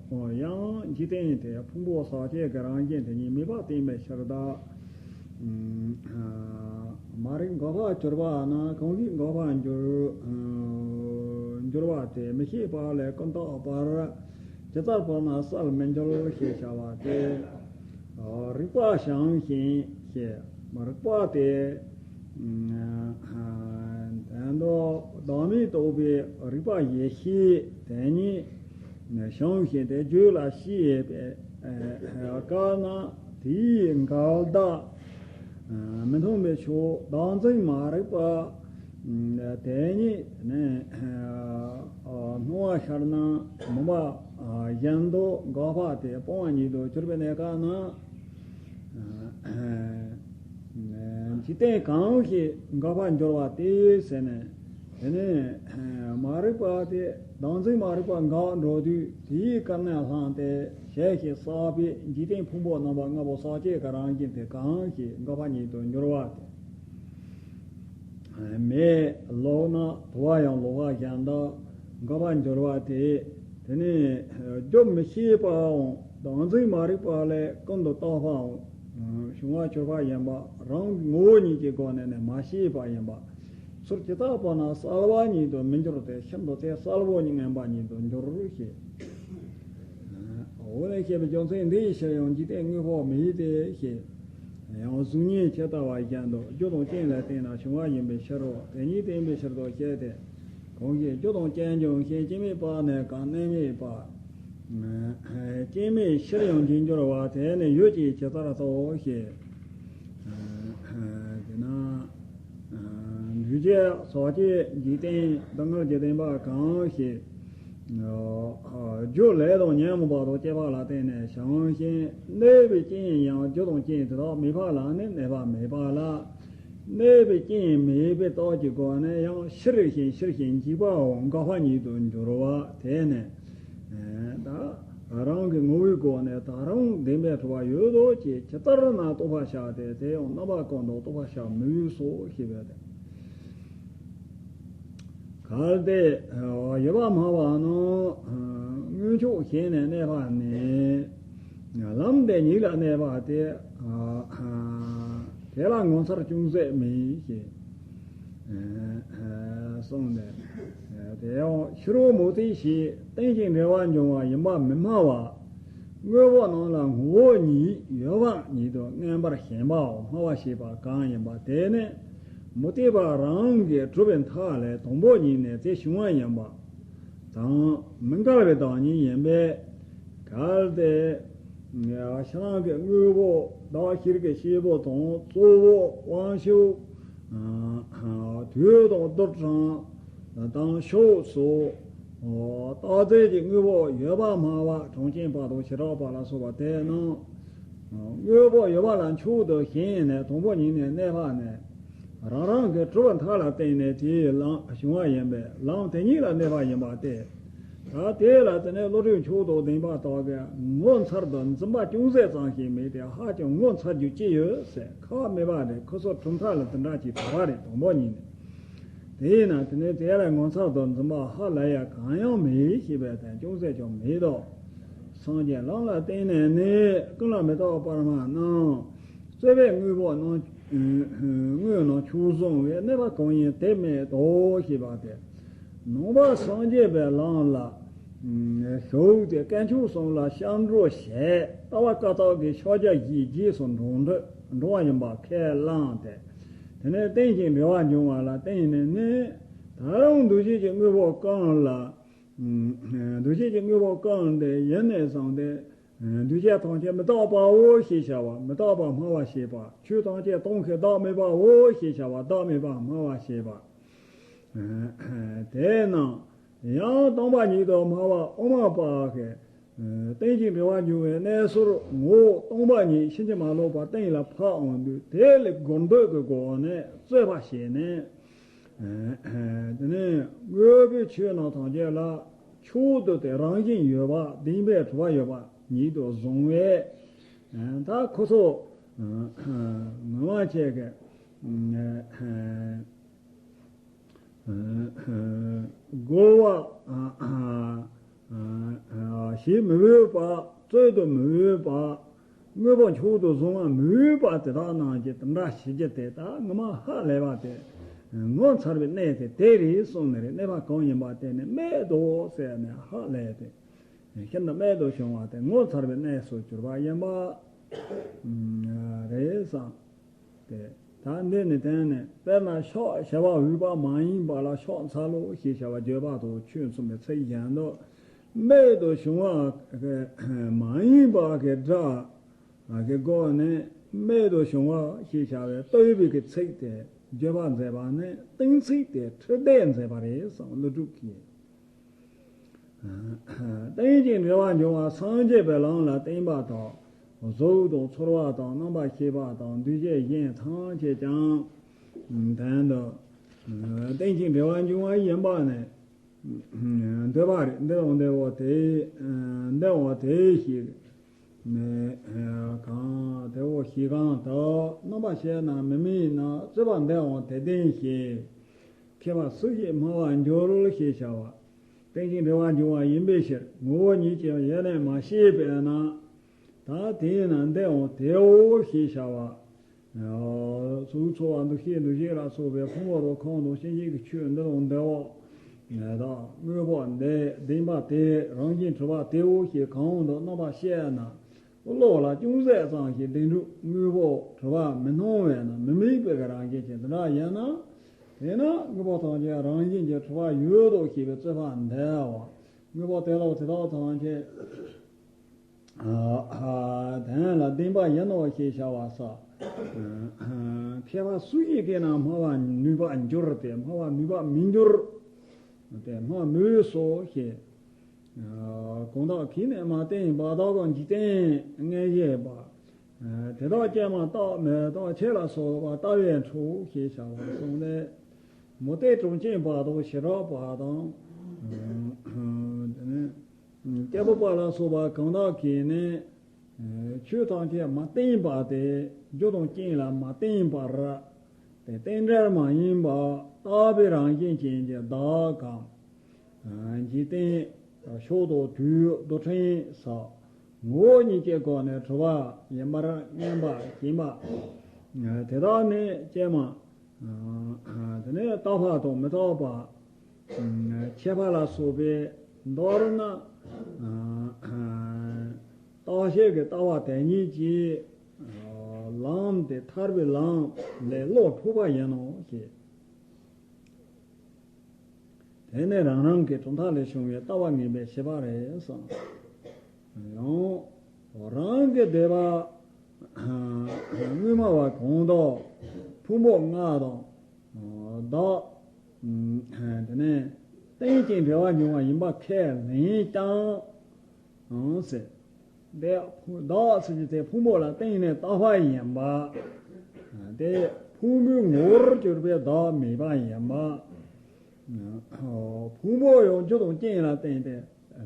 བུ་ཡང་འཇིག་རྟེན་དེ་ཕུང་པོ་ཟག་བཅས་ཀྱི་རང་བཞིན་དེ་ཉིད་མེད་པར་བསྟན་པའི་ཕྱིར་དང་། མ་རིག་འགག་པར་གྱུར་པ་ན་གང་ཞིག་འགག་པར་འགྱུར་འགྱུར་བ་དེ་མི་ཤེས་པ་ལས་ཀུན་བརྟགས་པར་ཇི་ལྟར་བར་ན་བསལ་མི་འགྱུར་ཞེས་བྱ་བ་སྟེ། རིག་པ་བྱང་ཞིང་ཞེས། རིག་པ་དེ་དོན་དུ་བདག་མེད་རྟོགས་པའི་རིག་པ་ཡེ་ཤེས་དེ་ཉིད་བྱང་ཞིང་དེ་རྒྱུད་ལ་སྐྱེས་པའི་སྐབས་ན། དེའི་འགལ་ཟླ་མི་མཐུན་པའི་ཕྱོགས་བདག་འཛིན་མ་རིག་པ་དེ་ཉིད་ནི་སྣང་བ་ཤར་ན་མུན་པ་བཞིན་དུ་འགག་པ་དེ་སྤོང་བ་ཉིད་དུ་གྱུར་པའི་གནས་སྐབས་ན། འཇིག་རྟེན་གང་ཞིག་འགག་པར་འགྱུར་བ་དེ་ཟེར་ནས། དེ་ནས་མ་རིག་པ་དེ་བདག་འཛིན་མ་རིག་པ་འགག་འགྲོ་དུས། དེའི་ཀུན་ནས་བསླངས་ཏེ་བྱས་ཤིང་བསགས་པའི་འཇིག་རྟེན་ཕུང་པོ་རྣམ་པ་ལྔ་པོ་ཟག་བཅས་ཀྱི་རང་བཞིན་དེ་གང་ཞིག་འགག་པ་ཉིད་དུ་འགྱུར་བ་དེ། མེ་ལོག་ན་དུ་བ་ཡང་ལོག་པ་བཞིན་དུ་འགག་པར་འགྱུར་བ་དེ། དེ་ནས་རྒྱུ་མི་ཤེས་པའམ་བདག་འཛིན་མ་རིག་པ་ལས་ཀུན་ཏུ་བརྟགས་པའམ་བྱུང་བར་གྱུར་པ་ཡིན་པ་རང་ངོ་བོ་ཉིད་ཀྱི་སྒོ་ནས་ནི་མ་ཤེས་པ་ཡིན་པ། ཚུར་ཇི་ལྟ་བར་ན་གསལ་བ་ཉིད་དུ་མི་འགྱུར་ཏེ། ཤིན་ཏུ་དེ་གསལ་པོ་ངེས་པ་ཉིད་དུ་འགྱུར་ཞེས། འོ་ན་ཞེས་པའི་རྒྱུ་མཚན་འདིའི་ཕྱིར་ཡང་འཇིག་རྟེན་དངོས་པོ་མེད་དེ་ཞེས། ཡང་གཟུགས་བརྙན་ཇི་ལྟ་བ་བཞིན་དུ་རྒྱུ་དང་རྐྱེན་ལ་བརྟེན་ནས་བྱུང་བ་ཡིན་པའི་ཕྱིར་རོ། དེ་ཉིད་བསྟན་པའི་ཕྱིར་དུ་བཤད་དེ། གང་ཞིག་རྒྱུ་དང་རྐྱེན་འབྱུང་ཞིང་། སྐྱེ་མེད་པ་ནས་ཀྱང་གནས་མེད་པ། སྐྱེ་མེད་ཕྱིར་ཡང་འབྱིན་འགྱུར་བ། དེ་ནི་ཡུད་ཀྱིས་ཇི་ལྟར་རྟོགས་ཞེས། དེས་ན། འདུས་བྱས་ཚོགས་བཅས་འཇིག་རྟེན་སྡུག་བསྔལ་གྱི་བདེན་པ་གང་ཞིག་རྒྱུ་ལས་དང་ཉོན་མོངས་པ་དང་བཅས་པ་ལ་བརྟེན་ནས་བྱུང་ཞིང་། གནས་པའི་རྐྱེན་ཡང་རྒྱུ་དང་རྐྱེན་དེ་དག་མེད་པ་ལ་ནི་གནས་པ་མེད་པ་ལ། གནས་པའི་རྐྱེན་མེད་པའི་རྟགས་ཀྱི་སྒོ་ནས་ཡང་ཤི་རིགས་ཤིང་ཤིར་ཞིང་འཇིག་པའམ་འགག་པ་ཉིད་དུ་འགྱུར་བ། དེ་ནི། ད་རང་གི་ངོ་བོའི་སྒོ་ནས་ད་རུང་བདེན་པར་གྲུབ་པ་ཡོད་དོ་ཅེས་ཇི་ལྟར་ན་རྟོགས་པར་བྱ་སྟེ། དེ་ཡང་རྣམ་པ་ཀུན་ཏུ་རྟོགས་པར་བྱ་མི་འོས་སོ་ཞེས་པས་ཏེ། གལ་ཏེ་ཡོད་པར་སྨྲ་བ་རྣམས་སྔོན་ཕྱོགས་གཞན་ནས་གནས་པ་ནི། ལམ་དེ་ཉིད་ལ་གནས་པ་སྟེ། དེ་ལ་ངོ་མཚར་ཅུང་ཟད་མེད་ཅེས་གསུངས་ཏེ། དེ་ཡང་ཕྱི་རོལ་མུ་སྟེགས་ཞེས་རྟེན་ཅིང་འབྲེལ་བར་འབྱུང་བ་ཡིན་པར་མི་སྨྲ་བ། དངོས་པོ་རྣམས་ལ་ངོ་བོ་ཉིད་ཡོད་པ་ཉིད་དུ་མངོན་པར་ཞེན་པའམ་སྨྲ་བར་བྱེད་པ་གང་ཡིན་པ་དེ་ནི། མུ་སྟེགས་པ་རང་གིས་གྲུབ་པའི་མཐའ་ལས་དང་པོ་ཉིད་ནས་དེ་བྱུང་བ་ཡིན་པ་དང་། མི་འགལ་བའི་བདག་ཉིད་ཡིན་པས། གལ་ཏེ་ཕྱི་ནང་གི་དངོས་པོ་བདག་གཤིས་ཀྱི་སྐྱེས་བུ་དང་གཙོ་བོ་དབང་ཕྱུག་དུས་དང་རྡུལ་གྲངས་དང་ཕྱོགས་སོགས་རྟག་རྫས་ཀྱི་དངོས་པོ་ཡོད་པར་སྨྲ་བ་གྲངས་ཅན་པ་དང་བྱེ་བྲག་པ་ལ་སོགས་པ་དེ་རྣམས། དངོས་པོ་ཡོད་པ་ལ་མཆོག་ཏུ་ཞེན་ནས་དང་པོ་ཉིད་ནས་གནས་པ་ནི། རང་རང་གི་གྲུབ་པའི་མཐའ་ལ་བརྟེན་ནས་དེའི་ལམ་བྱུང་བ་ཡིན་པས་ལམ་དེ་ཉིད་ལ་གནས་པ་ཡིན་པ་སྟེ། ད་དེ་ལ་དེ་ནས་བློ་གྲོས་མཆོག་ཏུ་ལྡན་པ་དག་གིས་ངོ་མཚར་དུ་འཛིན་པ་ཅུང་ཟད་ཙམ་ཞིག་མེད་དེ། ཧ་ཅང་ངོ་མཚར་རྒྱུ་ཅི་ཡོད་ཟེར་ཁག་མེད་པ་རེད། ཁོ་ཚོ་གྲུབ་མཐའ་ལ་དེ་འདྲ་ཅིག་བབས་པ་རེད། དང་པོ་ཉིད་ནས། དེས་ན་དེ་ནས་དེ་ལ་ངོ་མཚར་དུ་འཛིན་པ་ཧ་ལས་ཡ་གང་ཡང་མེད་ཞེས་པའི་དོན་ཅུང་ཟད་ཀྱང་མེད་དོ། སངས་རྒྱས་ལམ་ལ་བརྟེན་ནས་ནི་ཀུན་ལ་མི་རྟག་པར་སྨྲ་རྣམས། རྩོད་པའི་དངོས་པོ་རྣམས་དངོས་རྣམས་ཆོས་བཟུང་བས་གནས་པ་གང་ཡིན་དེ་མེད་དོ་ཞེས་པ་སྟེ། ནང་པ་སངས་རྒྱས་པའི་ལམ་ལ་ཞུགས་ཏེ་དཀོན་མཆོག་གསུམ་ལ་སྐྱབས་འགྲོ་བྱས། ལྟ་བ་བཀའ་རྟགས་ཀྱི་ཕྱག་རྒྱ་བཞིའི་རྗེས་སུ་འགྲོ་འགྲོ་འགྲོ་བ་ཡིན་པ་ཁས་བླངས་ཏེ། དེ་ནས་རྟེན་ཅིང་འབྲེལ་བར་འབྱུང་བ་ལ་བརྟེན་ནས་ནི། ད་རུང་འདུ་བྱེད་ཀྱི་དངོས་པོ་གང་ལ། འདུ་བྱེད་ཀྱི་དངོས་པོ་གང་དེ་ཡིན་ནས་བཟུང་སྟེ། འདུས་བྱས་ཐམས་ཅད་མི་རྟག་པའོ་ཞེས་བྱ་བ་མི་རྟག་པར་སྨྲ་བར་བྱེད་པ། ཆོས་ཐམས་ཅད་སྟོང་གི་བདག་མེད་པའོ་ཞེས་བྱ་བ་བདག་མེད་པར་སྨྲ་བར་བྱེད་པ། དེས་ན་ཡང་སྟོང་པ་ཉིད་དུ་སྨྲ་བ་དབུ་མ་པ་གིས། རྟེན་ཅིང་འབྲེལ་བར་འབྱུང་བའི་གནས་ཚུལ་ངོ་བོ་སྟོང་པ་ཉིད་ཕྱིན་ཅི་མ་ལོག་པ་གཏན་ལ་ཕབ་འོང་དུས། དེ་ལས་དགོངས་འདོད་ཀྱི་སྒོ་ནས་རྩོད་པ་བྱས་ནས། དེ་ནས་དངོས་པོའི་ཆོས་རྣམས་ཐམས་ཅད་ལ་མཆོག་ཏུ་དེ་རང་བཞིན་ཡོད་པ་བདེན་པར་གྲུབ་པ་ཡོད་པ་ཉིད་དུ་བཟུང་བས། ད་ཁོ་ཚོ་ངོ་མ་བྱས་ཀྱི། རྒོལ་བ་བྱེད་མི་འོས་པ། རྩོད་དུ་མི་འོས་པ། དངོས་པོ་མཆོག་ཏུ་བཟུང་བ་མི་འོས་པ་དེ་དག་རྣམས་ཀྱིས་དེ་འདྲ་བྱེད་རྒྱུ་དེ་ད་ངོ་མ་ཧ་ལས་པ་དེ། ངོ་མཚར་བའི་གནས་དེ་དེ་རེད་གསུངས་ནི་རེད། གནས་པ་གང་ཡིན་པ་དེ་ནི་རྨད་དུ་ཟེར་ནས་ཧ་ལས་ཏེ། ཤིན་ཏུ་རྨད་དུ་བྱུང་བ་དེ་ངོ་མཚར་བའི་གནས་སུ་གྱུར་པ་ཡིན་པ་རེད་བསམ། དེ་ད་འདི་ནི་དོན་ནི། དཔེར་ན་ཕྱག་བྱ་བ་འོས་པ་མ་ཡིན་པ་ལ་ཕྱག་འཚལ་ལོ་ཞེས་བྱ་བ་བརྗོད་པ་དང་ཆོས་མཚུངས་པའི་ཚིག་གཞན་དུ། རྨད་དུ་བྱུང་བ་མ་ཡིན་པ་གི་སྒྲ་གི་སྒོ་ནས་རྨད་དུ་བྱུང་བ་ཞེས་བྱ་བའི་བསྟོད་པའི་གི་ཚིག་དེ་བརྗོད་པ་མཛད་པ་ནི་གཏན་ཚིགས་དེ་འཁྲུལ་བསྡད་མཛད་པ་རེད་བསམ། ཀླུ་སྒྲུབ་ཀྱིས། རྟེན་ཅིང་འབྲེལ་བར་འབྱུང་བ་སངས་རྒྱས་པའི་ལམ་ལ་བརྟེན་པ་དང་། གཟུགས་དང་ཚོར་བ་དང་རྣམ་པར་ཤེས་པ་དང་འདུས་བྱས་གཞན་ཐམས་ཅད་ཀྱང་དོན་དུ་རྟེན་ཅིང་འབྲེལ་བར་འབྱུང་བ་ཡིན་པ་ནི་འདོད་པ་རེད། འདི་འོ་འདི་འོ་དེ། འདི་འོ་དེ་ཞིག་མེད་གང་དེ་འོ་ཞིག་གང་དུ་རྣམ་པར་ཤེས་ན་མི་དམིགས་ན་རྩོད་པ་འདི་འོ་དེ་བདེན་ཞེས། མཁས་པ་སུ་ཞིག་སྨྲ་བར་འགྱུར་ཞེས་བྱ་བ། རྟེན་ཅིང་འབྲེལ་བར་འབྱུང་བ་ཡིན་པའི་ཕྱིར། ངོ་བོ་ཉིད་ཀྱང་ཡེ་ནས་མ་ཤེས་པས་ན། ད་དེས་ན་འདི་འོང་དེའོ་ཞེས་བྱ་བ། གཟུགས་ཚོར་བ་འདུ་ཤེས་འདུ་བྱེད་ལ་སོགས་པའི་ཕུང་པོ་དང་ཁམས་དང་སྐྱེ་མཆེད་ཀྱི་ཆོས་འདི་དང་འདི་འོ། དང་དངོས་པོ་འདི་བདེན་པ་དེ་རང་བཞིན་གྲུབ་པ་དེའོ་ཞེས་གང་འོང་དུ་རྣམ་པར་ཤེས་ན། བློ་ལ་ཅུང་ཟད་ཙམ་ཞིག་བདེན་གྲུབ་དངོས་པོ་གྲུབ་པ་མི་སྣང་བས་ན། མི་དམིགས་པའི་རང་བཞིན་གྱི་འདི་འདྲ་ཡིན་ན། དེས་ན་དངོས་པོ་ཐམས་ཅད་རང་བཞིན་གྱིས་གྲུབ་པ་ཡོད་དོ་ཞེས་པའི་རྩོད་པ་འདི་བ། དངོས་པོ་དེ་ལ་དེ་དག་ཐམས་ཅད་དེ་ལ་བདེན་པ་ཡིན་ནོ་ཞེས་བྱ་བ་སོགས། མཁས་པ་སུ་ཞིག་གིས་ན་སྨྲ་བར་ནུས་པར་འགྱུར་ཏེ། སྨྲ་བར་ནུས་པར་མི་འགྱུར་ཏེ། སྨྲ་མི་འོས་སོ་ཞེས། གང་དག་གིས་ནི་མ་བསྟན་པ་དག་གི་འཇིག་རྟེན་མངོན་བྱེད་པ། དེ་དག་ཀྱང་མ་བརྟགས་མི་རྟག་ཆོས་ལ་སོགས་པ་ལྟ་བས་འཕྲོག་ཞེས་བྱ་བ་གསུངས་ནས། མུ་སྟེགས་གྲོང་ཁྱེར་བར་དུ་ཞི་དྲག་པ་དང་། དེ་ནས་སྐྱེས་བུ་པ་ལ་སོགས་པ་གང་དག་གིས་ནི་ཆོས་ཐམས་ཅད་མ་བསྟན་པ་སྟེ། རྒྱུ་དང་རྐྱེན་ལ་མ་བརྟེན་པར་ཏེ་རྟེན་འབྲེལ་མ་ཡིན་པ་རྟག་པའི་རང་བཞིན་ཅན་གྱི་བདག་གམ། འཇིག་རྟེན་ཕྱོགས་དང་དུས་རྡུལ་ཕྲན་སོགས་ངོ་བོ་ཉིད་ཀྱི་སྒོ་ནས་གྲུབ་པ་ཡིན་པར་མངོན་པར་ཞེན་པ། དེ་དག་ནི་ཀྱེ་མ། དེ་ནས་རྟག་པ་དང་མི་རྟག་པ། ཁྱད་པར་ལ་སོགས་པའི་མདོར་ན། རྟག་ཆད་ཀྱི་ལྟ་བ་དེ་ཉིད་ཀྱིས་ལམ་དེ་ཐར་པའི་ལམ་ལས་བློ་འཕྲོག་པ་ཡིན་ནོ་ཞེས། དེ་ནི་རང་རང་གི་གྲུབ་མཐའ་ལས་བྱུང་བའི་ལྟ་བ་ངན་པའི་བྱེད་པ་རེད་གསུངས། ཡང་རང་གི་སྡེ་པ་དངོས་སྨྲ་བ་གང་དག་ཕུང་པོ་ལྔ་དང་བདག་དེ་ནས་རྟེན་ཅིང་འབྲེལ་བར་འབྱུང་བ་ཡིན་པ་ཁས་ལེན་ཀྱང་ཟེར། དེ་བདག་ཟེར་གྱི་དེ་ཕུང་པོ་ལ་བརྟེན་ནས་བཏགས་པ་ཡིན་པ། དེ་ཕུང་པོའི་ངོ་བོར་གྱུར་པའི་བདག་མེད་པ་ཡིན་པ། ཕུང་པོ་ཡང་རྒྱུ་དང་རྐྱེན་ལ་བརྟེན་ཏེ་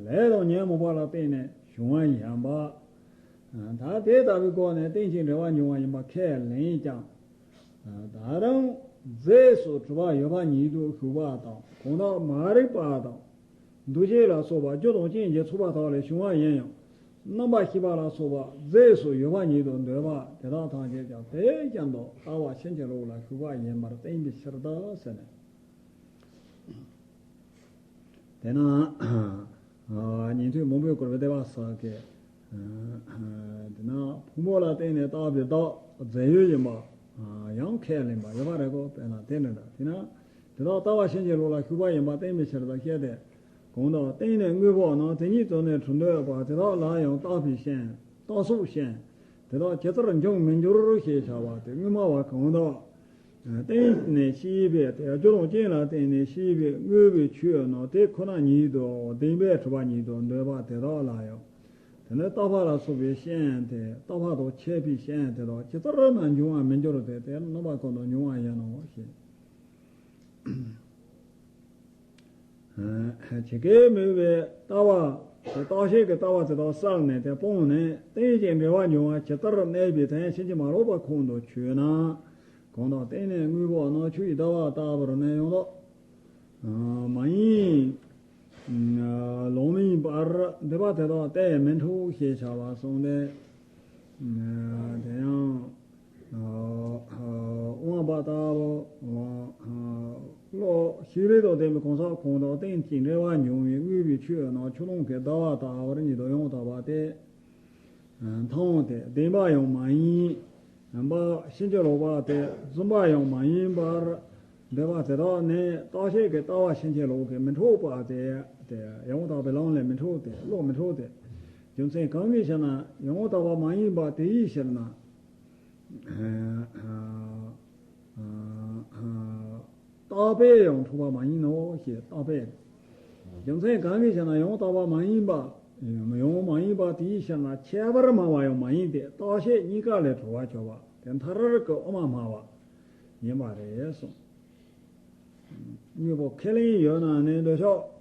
ལས་དང་ཉོན་མོངས་པ་ལ་བརྟེན་ནས་བྱུང་བ་ཡིན་པ། ད་དེ་ལྟ་བུའི་སྒོ་ནས་རྟེན་ཅིང་འབྲེལ་བར་འབྱུང་བ་ཡིན་པ་ཁས་ལེན་ཀྱང་། ད་རུང་རྫས་སུ་གྲུབ་པ་ཡོད་པ་ཉིད་དུ་ཞུགས་པ་དང་གང་དག་མ་རིག་པ་དང་། འདུ་བྱེད་ལ་སོགས་པ་རྒྱུ་དང་རྐྱེན་གྱིས་ཚོགས་པ་དག་ལས་བྱུང་བ་ཡིན་ཡང་། རྣམ་པར་ཤེས་པ་ལ་སོགས་པ་རྫས་སུ་ཡོད་པ་ཉིད་དུ་འདོད་པ་དེ་དག་ཐམས་ཅད་ཀྱང་དེ་ཀྱང་དུ་ལྟ་བ་ཕྱིན་ཅི་ལོག་ལ་ཞུགས་པ་ཡིན་པར་བསྟན་པའི་ཕྱིར་དུ་ཟེར་ནས། དེས་ན་ཉན་ཐོས་མང་པོས་བཀུར་བའི་བསྟན་པ་སོགས་ཀྱི། དེས་ན་ཕུང་པོ་ལ་བརྟེན་ནས་བཏགས་པའི་བདག་རྫས་ཡོད་ཡིན་པ་ཡང་ཁས་ལེན་པ་ཡོད་པ་རེད་གོ། དཔེར་ན་དེ་འདྲ་འདྲ། དེས་ན་དེ་དག་ལྟ་བ་ཕྱིན་ཅི་ལོག་ལ་ཞུགས་པ་ཡིན་པ་བསྟན་པའི་ཕྱིར་དུ་བཤད་དེ། གང་དག་བརྟེན་ནས་དངོས་པོ་རྣམས་དེ་ཉིད་དུ་ནི་གྲུབ་འདོད་པ་དེ་དག་ལ་ཡང་རྟག་པའི་ཞེན། རྟག་སོགས་ཞེན། དེ་དག་ཇི་ལྟར་འབྱུང་མི་འགྱུར་ཞེས་བྱ་བ་སྟེ་དངོས་སྨྲ་བ་གང་དག་བརྟེན་ནས་སྐྱེས་པའི་དེ་རྒྱུ་དང་རྐྱེན་ལ་བརྟེན་ནས་སྐྱེས་པའི་དངོས་པོའི་ཆོས་རྣམས་དེ་ཁོ་ན་ཉིད་དུ་བདེན་པར་གྲུབ་པ་ཉིད་དུ་འདོད་པ་དེ་དག་ལ་ཡང་། དེ་ནི་རྟག་པ་ལ་སོགས་པའི་ཞེན་དེ་རྟག་པ་དང་ཆད་པའི་ཞེན་དེ་དག་ཇི་ལྟར་ན་འབྱུང་བར་མི་འགྱུར་ཏེ་དེ་རྣམ་པ་ཀུན་ཏུ་འབྱུང་བ་ཡིན་ནོ་ཞེས། ཇི་སྐད་མོས་པའི་ལྟ་བ་དེ་རྟག་ཆད་ཀྱི་ལྟ་བ་དེ་དག་བསལ་ནས་དེ་སྤངས་ནས་རྟེན་ཅིང་འབྲེལ་བར་འབྱུང་བ་ཇི་ལྟར་གནས་པའི་དོན་ཕྱིན་ཅི་མ་ལོག་པ་ཁོང་དུ་ཆུད་ན། གང་དག་བརྟེན་ནས་དངོས་པོ་རྣམས་ཆོས་ཀྱི་ལྟ་བ་ལྟ་བུར་གནས་ཡོང་དོ། མ་ཡིན། ལོག་མིན་པར་འདོད་པ་དེ་དག་དེ་མི་འཕྲོག་ཞེས་བྱ་བ་གསུངས་ཏེ། དེ་ཡང་། དབང་པོ་ལྟ་བུ། བློ་ཤེས་རིག་དང་ལྡན་པའི་གང་ཟག་གང་དག་རྟེན་ཅིང་འབྲེལ་བར་འབྱུང་བའི་དངོས་པོའི་ཆོས་རྣམས་ཆུ་ཀླུང་གི་ཟླ་བ་ལྟ་བུར་ཉིད་དུ་ཡང་དག་པ་སྟེ། མཐོང་སྟེ་བདེན་པ་ཡང་མ་ཡིན་པ། ཕྱིན་ཅི་ལོག་པ་སྟེ་བརྫུན་པ་ཡང་མ་ཡིན་པར་འདོད་པ་དེ་དག་ནི་རྟག་ཆད་ཀྱི་ལྟ་བ་ཕྱིན་ཅི་ལོག་གིས་མི་འཕྲོག་པ་སྟེ། དེ་ཡང་དག་པའི་ལམ་ལས་མི་འཕྲོག་སྟེ་བློ་མི་འཕྲོག་སྟེ། རྒྱུ་མཚན་གང་གིས་ཞེ་ན་ཡང་དག་པ་མ་ཡིན་པ་དེའི་ཕྱིར་ན། རྟག་པས་ཡང་འཕྲོག་པ་མ་ཡིན་ནོ་ཞེས་རྟག་པས། རྒྱུ་མཚན་གང་གིས་ཞེ་ན་ཡང་དག་པ་མ་ཡིན་པ། ཡང་མ་ཡིན་པ་དེའི་ཕྱིར་ན་ཁྱད་པར་སྨྲ་བ་ཡང་མ་ཡིན་ཏེ་རྟག་ཆད་གཉིས་ཀ་ལས་གྲོལ་བར་གྱུར་པ་དེ་མཐར་གྱིས་དབུ་མ་སྨྲ་བ་ཡིན་པ་རེད་གསུངས། དངོས་པོ་ཁས་ལེན་ཡོད་ན་ནི་འདོད་ཆགས་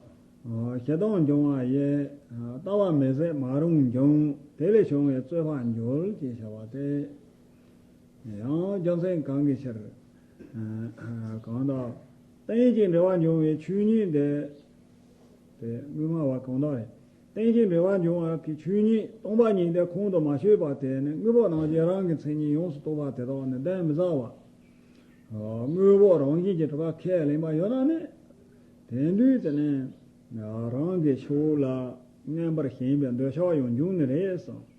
ཞེ་སྡང་འབྱུང་བ་ཡི། ལྟ་བ་མི་ཟད་མ་རུངས་འབྱུང་། དེ་ལས་བྱུང་བའི་རྩོད་པ་འགྱུར་ཅེས་བྱ་བ་སྟེ། ཡང་རྒྱུ་མཚན་གང་གི་ཕྱིར། གང་དག་རྟེན་ཅིང་འབྲེལ་བར་འབྱུང་བའི་ཆོས་ཉིད་དེ། དེ་དངོས་སྨྲ་བ་གང་དག་རེད། རྟེན་ཅིང་འབྲེལ་བར་འབྱུང་བ་གི་ཆོས་ཉིད་སྟོང་པ་ཉིད་དེ་ཁོང་དུ་མ་ཆུད་པ་དེ་ནི་དངོས་པོ་རྣམས་ཀྱི་རང་གི་མཚན་ཉིད་ཡོངས་སུ་རྟོག་པ་དེ་དག་ནི་གདོན་མི་ཟ་བ། དངོས་པོ་རང་བཞིན་གྱིས་གྲུབ་པ་ཁས་ལེན་པ་ཡོད་ན་ནི། དེ་དུས་དེ་ནི་རང་གི་ཕྱོགས་ལ་མངོན་པར་ཞེན་པའི་འདོད་ཆགས་ཡང་འབྱུང་ནི་རེད་གསུངས།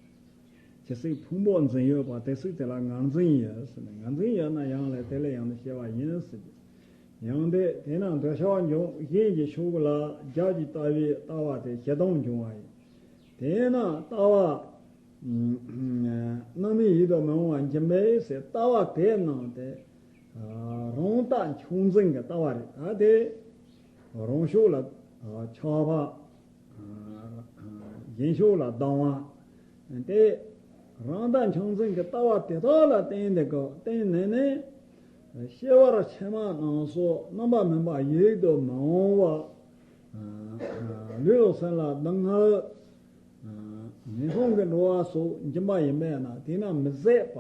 ཇི་སྲིད་ཕུང་པོ་འཛིན་ཡོད་པ་དེ་སྲིད་དེ་ལ་ངར་འཛིན་ཡོད་ཟེར་ནས། ངར་འཛིན་ཡོད་ན་ཡང་ལས་དེ་ལས་ཡང་དུ་སྐྱེ་བ་ཡིན་ཟེར་གྱི། ཡང་དེ་དེས་ན་འདོད་ཆགས་འབྱུང་གཞན་གྱི་ཕྱོགས་ལ་རྒྱ་གྱི་ལྟ་བའི་ལྟ་བ་དེ་ཞེ་སྡང་འབྱུང་བ་ཡིན། དེས་ན་ལྟ་བ་རྣམ་སྨིན་ཡིད་དུ་མི་འོང་བ་འཇིམ་པའི་ཟེར། ལྟ་བ་དེ་རྣམས་དེ་རང་ལྟ་མཆོག་འཛིན་གྱི་ལྟ་བ་རེད། ད་དེ་རང་ཕྱོགས་ལ་ཆགས་པ། གཞན་ཕྱོགས་ལ་སྡང་བ། དེ་རང་ལྟ་མཆོག་འཛིན་གྱི་ལྟ་བ་དེ་དག་ལ་བརྟེན་ཏེ་གི་བརྟེན་ནས་ནི། སྐྱེ་བར་ཕྱི་མ་རྣམས་སུ་རྣམ་པར་སྨིན་པ་ཡིད་དུ་མི་འོང་བ། ལུས་དང་སེམས་ལ་སྡུག་བསྔལ། ངན་སོང་གི་འགྲོ་བ་སོགས་འབྱིན་པ་ཡིན་པས་ན། དེས་ན་མི་བཟད་པ།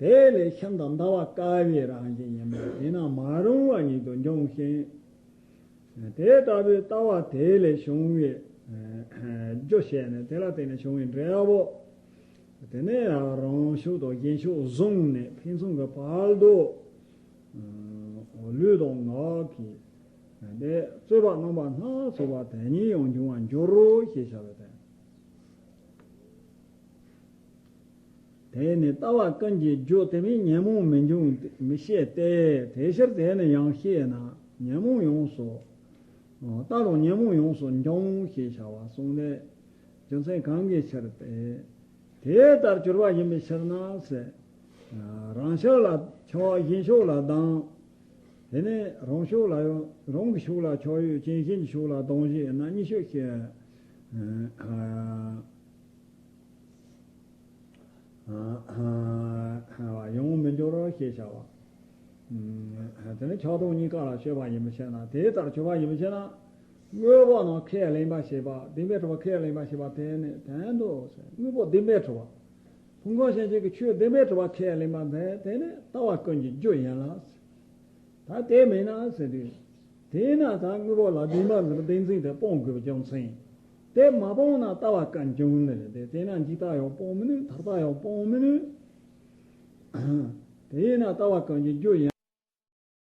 དེ་ལས་ཤིན་ཏུ་འདའ་བར་དཀའ་བའི་རང་བཞིན་ཡིན་པས། དེས་ན་མ་རུངས་པ་ཉིད་དུ་འབྱུང་ཞིང་། དེ་ལྟ་བུའི་ལྟ་བ་དེ་ལས་བྱུང་བའི་རྒྱུ་བཤད་ནས། དེ་ལ་བརྟེན་ནས་བྱུང་བའི་འབྲས་བུ། དེ་ནས་རང་ཕྱོགས་དང་གཞན་ཕྱོགས་བཟུང་ནས་ཕུན་སུམ་གྱི་བར་དུ་ལུས་དང་ངག་གིས་དེ་རྩོད་པ་རྣམ་པ་སྣ་ཚོགས་པ་དེ་ཉིད་ཡང་འབྱུང་བར་འགྱུར་རོ་ཞེས་བྱ་བའི་དོན། དེ་ནི་ལྟ་བ་ཀུན་གྱི་རྒྱུ་དེ་མིན་ཉོན་མོངས་མི་འབྱུང་མི་ཤེས་ཏེ། དེ་ཕྱིར་དེ་ནི་ཡང་ཤེས་ན་ཉོན་མོངས་ཡོངས་སུ། ལྟ་དང་ཉོན་མོངས་ཡོངས་སུ་འབྱུང་ཞེས་བྱ་བ་གསུངས་ནས། རྒྱུ་མཚན་གང་གི་ཕྱིར་ཏེ། དེ་ལྟར་གྱུར་པ་ཡིན་པའི་ཕྱིར་ན་ཟེར། རང་ཕྱོགས་ལ་ཆགས་གཞན་ཕྱོགས་ལ་སྡང་། དེ་ནས་རང་ཕྱོགས་ལ་ཡང་རང་གི་ཕྱོགས་ལ་ཆགས་ཡོད་ཅིང་གཞན་གྱི་ཕྱོགས་ལ་སྡང་ཞེ་ན་གཉིས་ཤོས་ཤིག་ཡོང་མི་འགྱུར་ཞེས་བྱ་བ། དེ་ནི་ཆགས་སྡང་གཉིས་ཀ་ལ་སྤྱོད་པ་ཡིན་པའི་ཕྱིར་ན། དེ་ལྟར་གྱུར་པ་ཡིན་པའི་ཕྱིར་ན། དངོས་པོ་རྣམས་ཁས་ལེན་པ་ཞེས་པ། བདེན་པས་གྲུབ་པ་ཁས་ལེན་པ་ཞེས་པ་དེ་ནི་དོན་དུ་ཟེར། དངོས་པོ་བདེན་པས་གྲུབ་པ། ཕུང་ཁམས་ཞེན་ཆགས་ཀྱི་ཆོས་བདེན་པས་གྲུབ་པ་ཁས་ལེན་པ་དེ་དེ་ནི་ལྟ་བ་ཀུན་གྱི་རྒྱུ་ཡིན་ལ། ད་དེ་མེད་ན་ཟེར་དུས། དེས་ན་ད་དངོས་པོ་ལ་བདེན་པ་ཟེར་བདེན་འཛིན་དེ་སྤོང་དགོས་པའི་རྒྱུ་མཚན། དེ་མ་སྤངས་ན་ལྟ་བ་ཀུན་འབྱུང་ནི་རེད་དེ། དེས་ན་འཇིག་ལྟ་ཡང་སྤོང་མི་ནུས། ཐར་པ་ཡང་སྤོང་མི་ནུས། དེས་ན་ལྟ་བ་ཀུན་གྱི་རྒྱུ་ཡིན།